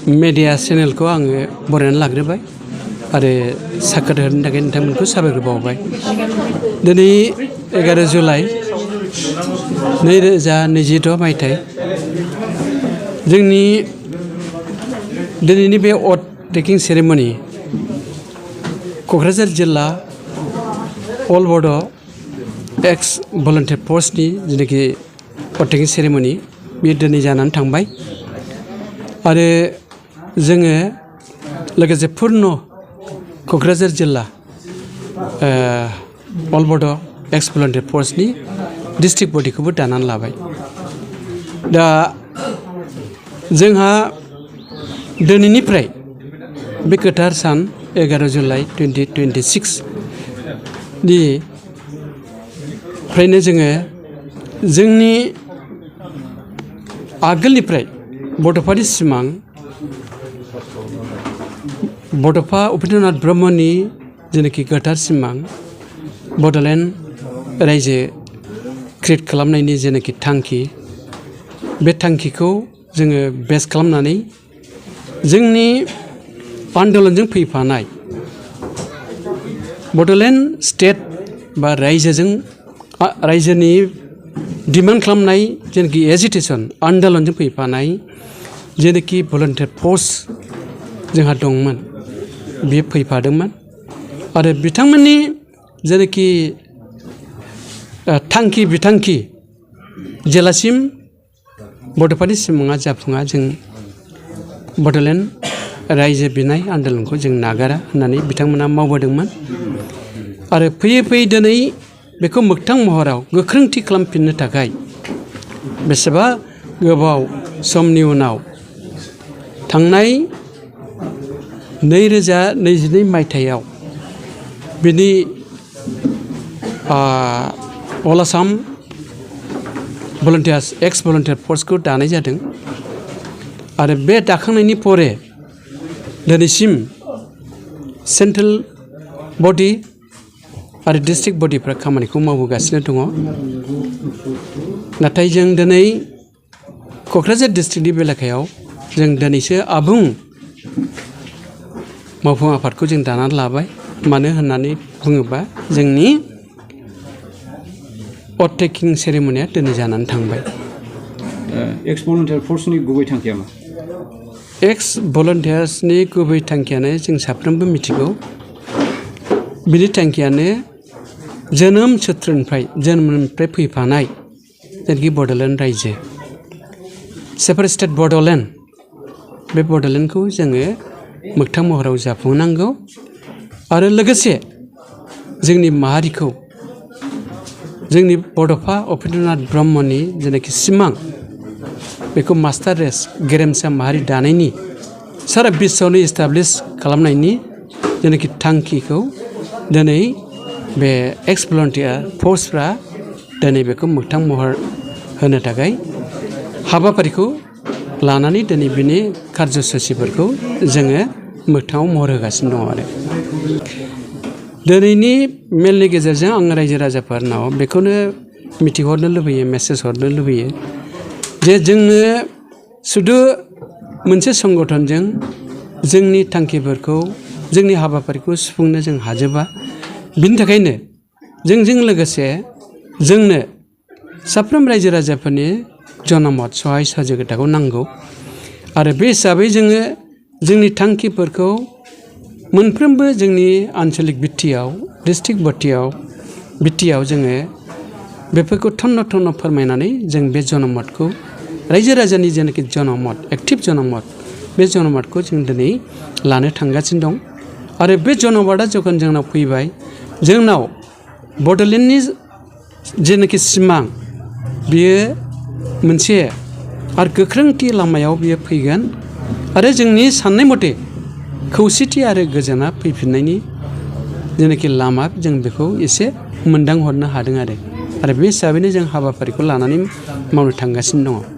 Media channel को आङो बरायनानै लाग्रोबाय आरो साखोर होनो थाखाय नोंथांमोनखौ साबायखर बावबाय। दिनै 11 जुलाइ 2026 मायथाइ जोंनि दिनैनि बे अथ टेकिं सेरेमनि क'क्राझार जिल्ला अल बड' एक्स भलन्टियार फर्सनि जिनाखि अथ टेकिं सेरेमनि बे दिनै जानानै थांबाय आरो जोङो लोगोसे पुर्न क'क्राझार जिल्ला अल बड' एक्स भलन्टियार फर्सनि डिस्ट्रिक्ट बडिखौबो दानानै लाबाय। दा जोंहा दिनैनिफ्राय बे गोथार सान 11 जुलाइ 2026 निफ्रायनो जोङो जोंनि आगोलनिफ्राय बड'फानि सिमां बड'फा उपेन्द्रनाथ ब्रह्मनि जेनाखि गोथार सिमां बड'लेण्ड रायजो क्रिएट खालामनायनि जेनाखि थांखि बे थांखिखौ जोङो बेस खालामनानै जोंनि आन्दलनजों फैफानाय बड'लेण्ड स्टेट बा रायजोनि डिमान्ड खालामनाय जेनाखि एजिटेसन आन्दलनजों फैफानाय जेनाखि भलन्टियार फर्स जोंहा दंमोन बे फैफादोंमोन आरो बिथांमोननि जेनाखि थांखि बिथांखि जेलासिम बड'फानि सिमाङा जाफुङा जों बड'लेण्ड रायजो बिनाय आन्दलनखौ जों नागारा होननानै बिथांमोना मावबोदोंमोन आरो फैयै फैयै दिनै बेखौ मोगथां महराव गोख्रोंथि खालामफिननो थाखाय बेसेबा गोबाव समनि उनाव थांनाय 2022 मायथाइयाव बिनि अल आसाम भलन्टियार्स एक्स भलन्टियार फर्सखौ दानाय जादों आरो बे दाखांनायनि परे दिनैसिम सेन्ट्रेल बडि आरो डिस्ट्रिक्ट बडिफ्रा खामानिखौ मावबोगासिनो दङ। नाथाय जों दिनै क'क्राझार डिस्ट्रिक्टनि बेलायाव जों दिनैसो आबुं मावफुं आफादखौ जों दानानै लाबाय। मानो होननानै बुङोबा जोंनि अथ टेकिं सेरेमनिया दिनै जानानै थांबाय। एक्स भलन्टियार फर्सनि गुबै थांखिया मा? एक्स भलन्टियार्सनि गुबै थांखियानो जों साफ्रोमबो मिथिगौ। बिनि थांखियानो जोनोम जोनोमनिफ्राय फैफानाय जेनाखि बड'लेण्ड रायजो सेपारेट स्टेट बड'लेण्ड बे बड'लेण्डखौ जोङो मोगथां महराव जाफुंनांगौ आरो लोगोसे जोंनि माहारिखौ जोंनि बड'फा उपेन्द्रनाथ ब्रह्मनि जेनाखि सिमां बेखौ मास्टार रेस गेरेमसा माहारि दानायनि सारा बिश्वआवनो इस्टाब्लिश खालामनायनि जेनाखि थांखिखौ दिनै बे एक्स भलन्टियार फर्सफ्रा दिनै बेखौ मोगथां महर होनो थाखाय हाबाफारिखौ लानानै दिनै बिनि कार्जसुचिफोरखौ जोङो मोगथाङाव महर होगासिनो दङ आरो दिनैनि मेलनि गेजेरजों आं रायजो राजाफोरनाव बेखौनो मिथिहरनो लुबैयो मेसेज हरनो लुबैयो जे जोङो सुदु मोनसे संगठनजों जोंनि थांखिफोरखौ जोंनि हाबाफारिखौ सुफुंनो जों हाजोबा। बिनि थाखायनो जोंजों लोगोसे जोंनो साफ्रोम रायजो राजाफोरनि जनमत सहाय सहযোगिताखौ नांगौ आरो बे हिसाबै जोङो जोंनि थांखिफोरखौ मोनफ्रोमबो जोंनि आन्चलिक बिटिआव डिस्ट्रिक्ट बिटिआव जोङो बेफोरखौ थन्न' थन्न' फोरमायनानै जों बे जनमतखौ रायजो राजानि जेनाखि जनमत एक्टिभ जनमत बे जनमतखौ जों दिनै लानो थांगासिनो दं आरो बे जनमतआ जखन जोंनाव फैबाय जोंनाव बड'लेण्डनि जेनाखि सिमां बियो मोनसे आरो गोख्रोंथि लामायाव बियो फैगोन आरो जोंनि साननाय मथे खौसेथि आरो गोजोना फैफिननायनि जेनाखि लामा जों बेखौ एसे मोनदांहरनो हादों आरो बे हिसाबैनो जों हाबाफारिखौ लानानै मावनो थांगासिनो दङ।